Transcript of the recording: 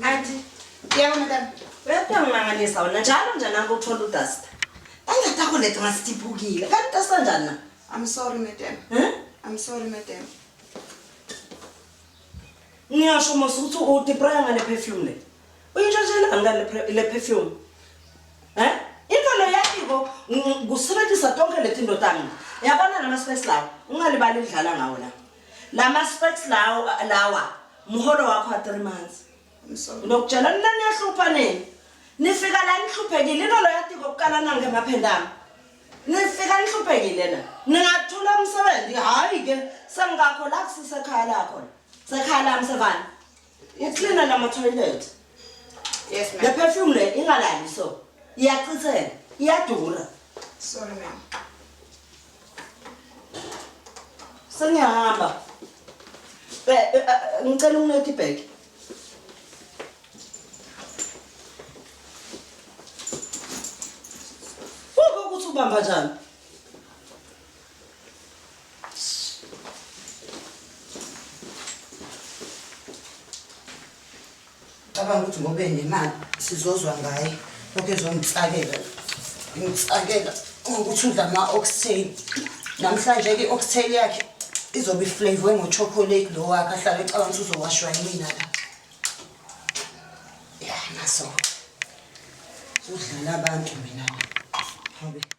Auntie, Yebo madam. uyakuyangimangalisa wena njalo nje nanku uthola udasta. Tandla takho leti ngasithiphukile. Kanti udasta njani na? I'm sorry madam. Eh? I'm sorry madam. Ngiyasho mos ukuthi utipraya ngale perfume le. Uyintshontshela ngale le perfume. Eh? Into lo yakiko kusebenzisa tonke letinto tami. Yabona lama specs lawo, ungalibali udlala ngawo la. Lama specs lawo lawa muholo wakho wa 3 months. I'm sorry. Ngokutshela nina niyahlupha nini? Nifika la nihluphekile into lo yatiko kuqala nange emaphendami. Nifika nihluphekile la. Ningathula umsebenzi hayi ke sengakho la kusisekhaya lakho. Sekhaya lami sevana. Uklina lama toilet. Yes Le ma'am. perfume le ingalali so. Iyachitheka, iyadura. Sorry ma'am. Sengiyahamba. Ngicela ungilethe ibhegi. Kuko ukuthi ubamba njani? Cabanga ukuthi ngoba enemali sizozwa ngaye lokho ezongitsakela ngitsakela ngokuthi udla ama-oxtail namhlanje-ke i-oxtail yakhe izobe iflavwe ngo-chocolate lo wakhe ahlale ecabanga ukuthi uzowashwa yimina la ya naso zodlala abantu mina la. Habe.